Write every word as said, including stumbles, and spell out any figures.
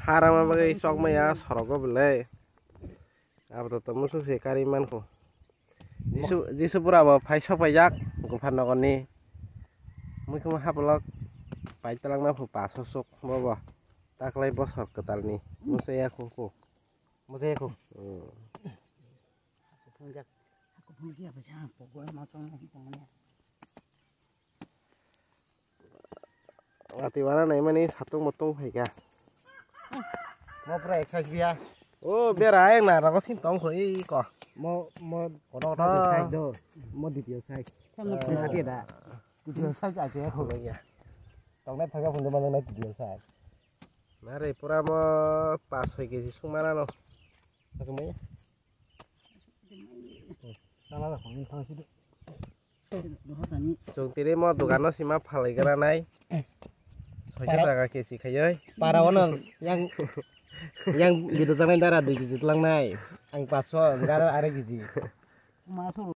Harama bagwi chokmaya sorogo belai. Abo to tomo suk se kari mankho. Jisu, Jisu pura bo phai sok paijak, Gopal Nogor ni. Mui khuma hapolok pai talangna phu paso sok bobo. Taklai bosor kwtal ni. Musa ya khu khu. Musa ya khu. Hmm. Aku phone kya? Aku phone kya, bacha, aku gua mau tong, tong ni. Wati wana nai mani satung motung phaika. Mo pura exercise biya. O bera ayang na rago sin tong khoi ko. Mo, mo kono kono side do. Mo D P O side. Sama Ah. Kena dia dah. D P O side aja ya. Khoi ya. Tong nai phaika phun do manang nai D P O side. Nare pura mo pas soi keji sung mana no. Aku mai. Sana da phone thang sidu. Chwng tini mo dogano sima phalai gra nai. Soikhe Para- taka kesi khaioi. Para ono yang, yang bidu janai dara dui kg tlang nai. Ang paso garo are kg.